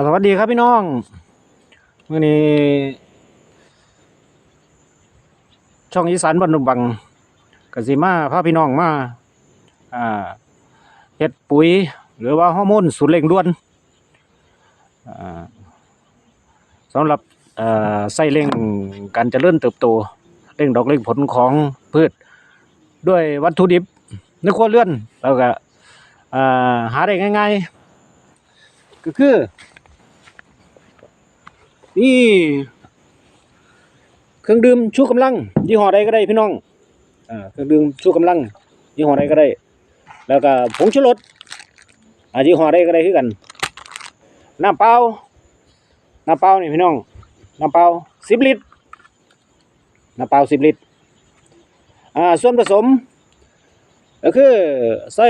ສະຫວັດດີຄັບພີ່ນ້ອງ, ມື້ນີ້ຊ່ອງອີສານບ້ານດົງບັງ ກໍຊິມາພາພີ່ນ້ອງມາ ອ່າ ເຮັດປຸຍ ຫຼືວ່າຮໍໂມນສູດເລັ່ງດ່ວນ ອ່າ ສຳລັບ ເອີ ໃຊ້ເລັ່ງການຈະເລີນເຕີບໂຕ, ເລັ່ງດອກເລັ່ງຜົນຂອງພືດ ດ້ວຍວັດຖຸດິບໃນຄົວເຮືອນ ແລ້ວກະ ເອີ ຫາໄດ້ງ່າຍໆ ກໍຄື ນີ້ ເຄື່ອງດື່ມຊູກຳລັງ ຍີ່ຫໍ້ໃດກໍໄດ້ພີ່ນ້ອງ, ເອີ ເຄື່ອງດື່ມຊູກຳລັງ ຍີ່ຫໍ້ໃດກໍໄດ້ ແລ້ວກໍຜົງຊູລົດ ອ່າ ຍີ່ຫໍ້ໃດກໍໄດ້ຄືກັນ, ນ້ຳເປົ່າ ນ້ຳເປົ່ານີ້ພີ່ນ້ອງ ນ້ຳເປົ່າສິບລິດ ນ້ຳເປົ່າສິບລິດ. ອ່າ ສ່ວນປະສົມກໍຄືໃຊ້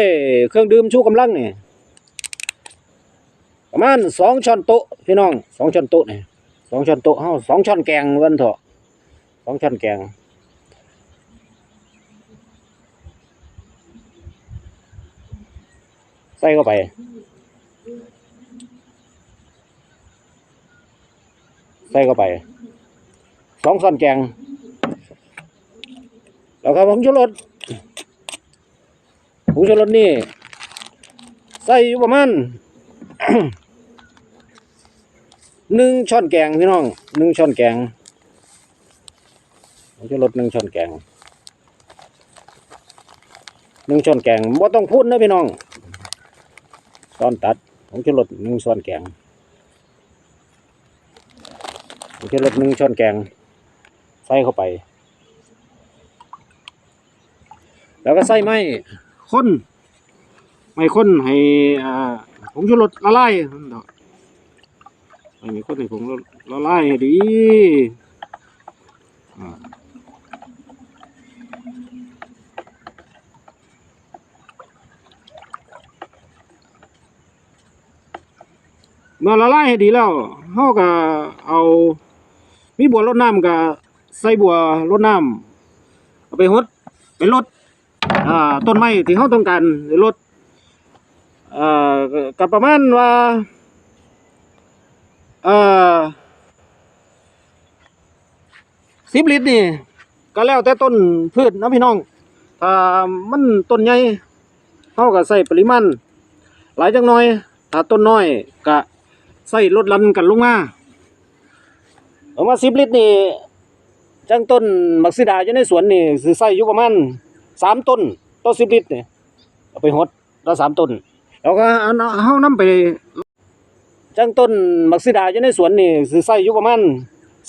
ເຄື່ອງດື່ມຊູກຳລັງນີ້ ປະມານສອງຊ້ອນໂຕະພີ່ນ້ອງ, ສອງຊ້ອນໂຕະນີ້ ສອງຊ້ອນໂຕະເຮົາ ສອງຊ້ອນແກງວ່າຊັ້ນເຖາະ ສອງຊ້ອນແກງ ໃສ່ເຂົ້າໄປ ໃສ່ເຂົ້າໄປ ສອງຊ້ອນແກງ ແລ້ວກໍຜົງຊູລົດ ຜົງຊູລົດນີ້ໃສ່ຢູ່ປະມານ ໜຶ່ງຊ້ອນແກງພີ່ນ້ອງ ໜຶ່ງຊ້ອນແກງ ຜົງຊູລົດໜຶ່ງຊ້ອນແກງ ໜຶ່ງຊ້ອນແກງ ບໍ່ຕ້ອງຄູນເດີພີ່ນ້ອງ ຊ້ອນຕັດ ຜົງຊູລົດໜຶ່ງຊ້ອນແກງ ຜົງຊູລົດໜຶ່ງຊ້ອນແກງ ໃສ່ເຂົ້າໄປ ແລ້ວກໍໃຊ້ໄມ້ຄົນ ໄມ້ຄົນໃຫ້ ອ່າ ຜົງຊູລົດລະລາຍ ໃຫ້ໄມ້ຄົນໃຫ້ຜົງລະລາຍໃຫ້ດີ ອ່າ ເມື່ອລະລາຍໃຫ້ດີແລ້ວ ເຮົາກໍເອົາ ມີບົວລົດນ້ຳ ກໍໃສ່ບົວລົດນ້ຳ ເອົາໄປຫົດ ໄປລົດ ອ່າ ຕົ້ນໄມ້ທີ່ເຮົາຕ້ອງການລົດ ເອີ ກໍປະມານວ່າ ເອີ ສິບລິດນີ້ ກໍແລ້ວແຕ່ຕົ້ນພືດເນາະພີ່ນ້ອງ. ຖ້າມັນຕົ້ນໃຫຍ່ ເຮົາກໍໃຊ້ປະລິມານຫຼາຍຈັກໜ່ອຍ, ຖ້າຕົ້ນນ້ອຍກໍໃຊ້ລົດຫຼັ່ນກັນລົງມາ. ເອົາມາສິບລິດນີ້ ຈັ່ງຕົ້ນໝາກສີດາຢູ່ໃນສວນນີ້ ຊິໃຊ້ຢູ່ປະມານສາມຕົ້ນຕໍ່ສິບລິດນີ້ ເອົາໄປຫົດລະສາມຕົ້ນ ແລ້ວກໍເອົາ ເຮົານຳໄປ ຈັ່ງຕົ້ນໝາກສີດາຢູ່ໃນສວນນີ້ ຊິໃຊ້ຢູ່ປະມານ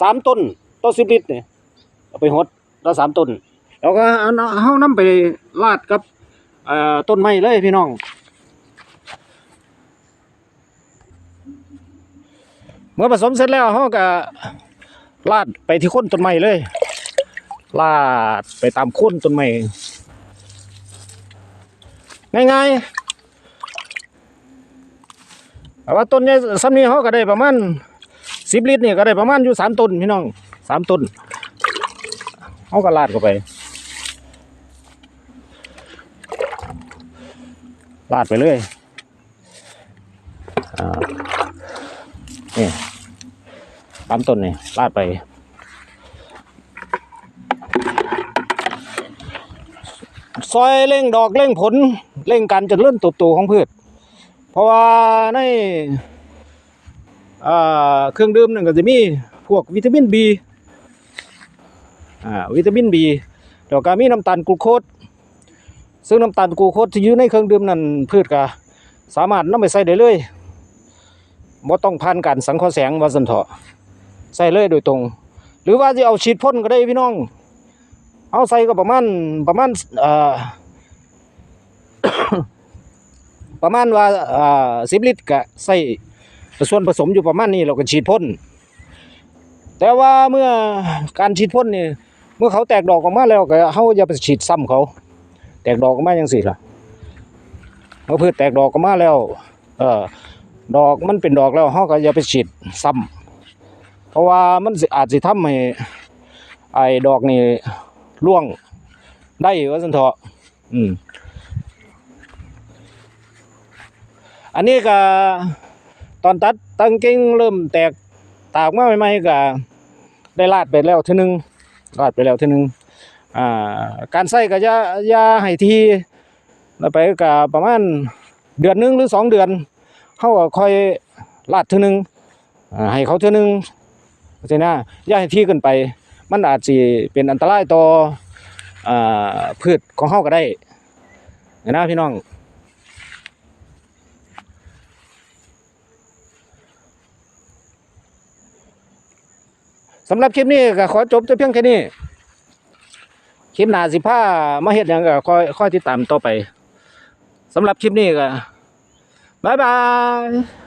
ສາມຕົ້ນຕໍ່ສິບລິດນີ້ ເອົາໄປຫົດລະສາມຕົ້ນ ແລ້ວກໍເອົາ ເຮົານຳໄປລາດກັບ ເອີ ຕົ້ນໄມ້ເລີຍພີ່ນ້ອງ. ເມື່ອປະສົມເສັດແລ້ວ ເຮົາກໍລາດໄປທີ່ໂຄນຕົ້ນໄມ້ເລີຍ ລາດໄປຕາມໂຄນຕົ້ນໄມ້ ງ່າຍໆ. ແຕ່ວ່າຕົ້ນໃຫຍ່ສ່ຳນີ້ ເຮົາກໍໄດ້ປະມານສິບລິດນີ້ ກໍໄດ້ປະມານຢູ່ສາມຕົ້ນພີ່ນ້ອງ ສາມຕົ້ນ ເຮົາກໍລາດເຂົ້າໄປ ລາດໄປເລີຍ. ອ່າ ນີ້ ຕາມຕົ້ນນີ້ລາດໄປ ຊ່ອຍເລັ່ງດອກເລັ່ງຜົນ ເລັ່ງການຈະເລີນເຕີບໂຕຂອງພືດ ເພາະວ່າໃນ ອ່າ ເຄື່ອງດື່ມນັ້ນກໍຈະມີພວກວິຕາມິນບີ ອ່າ ວິຕາມິນບີ ແລ້ວກໍມີນ້ຳຕານກລູໂຄດ ເຊິ່ງນ້ຳຕານກລູໂຄດທີ່ຢູ່ໃນເຄື່ອງດື່ມນັ້ນ ພືດກໍສາມາດນຳໄປໃຊ້ໄດ້ເລີຍ ບໍ່ຕ້ອງຜ່ານການສັງເຄາະແສງວ່າຊັ້ນເຖາະ ໃຊ້ເລີຍໂດຍຕົງ ຫຼືວ່າຊິເອົາສີດພົ່ນກໍໄດ້ພີ່ນ້ອງ ເຮົາໃສ່ກໍປະມານ ປະມານ ເອີ ປະມານວ່າ ເອີ ສິບລິດ ກະໃສ່ສ່ວນປະສົມຢູ່ປະມານນີ້ ແລ້ວກໍສີດພົ່ນ. ແຕ່ວ່າເມື່ອການສີດພົ່ນນີ້ ເມື່ອເຂົາແຕກດອກອອກມາແລ້ວ ກໍເຮົາຢ່າໄປສີດຊ້ຳເຂົາ ແຕກດອກອອກມາຈັ່ງຊີ້ລະ ເມື່ອພືດແຕກດອກອອກມາແລ້ວ ເອີ ດອກມັນເປັນດອກແລ້ວ ເຮົາກໍຢ່າໄປສີດຊ້ຳ ເພາະວ່າມັນຊິ ອາດຊິທຳໃຫ້ໄອ້ດອກນີ້ລ່ວງໄດ້ວ່າຊັ້ນເຖາະ. ອືມ ອັນນີ້ກໍ ຕອນຕັດແຕ່ງກິ່ງເລີ່ມແຕກຕາອອກມາໃໝ່ໆ ກໍໄດ້ລາດໄປແລ້ວເທື່ອໜຶ່ງ ລາດໄປແລ້ວເທື່ອໜຶ່ງ. ອ່າ ການໃຊ້ກໍຢ່າ ຢ່າໃຫ້ຖີ່ ແລ້ວໄປກໍປະມານເດືອນໜຶ່ງ ຫຼື ສອງເດືອນ ເຮົາກໍຄ່ອຍລາດເທື່ອໜຶ່ງ ອ່າ ໃຫ້ເຂົາເທື່ອໜຶ່ງ ຈັ່ງຊີ້ນະ. ຢ່າໃຫ້ຖີ່ເກີນໄປ ມັນອາດຊິເປັນອັນຕະລາຍຕໍ່ ອ່າ ພືດຂອງເຮົາກໍໄດ້ນະພີ່ນ້ອງ. ສຳລັບຄລິບນີ້ກໍຂໍຈົບແຕ່ພຽງແຄ່ນີ້. ຄລິບໜ້າຊິພາມາເຮັດຫຍັງກໍຄອຍ ຄອຍຕິດຕາມຕໍ່ໄປ. ສຳລັບຄລິບນີ້ກໍບາຍບາຍ.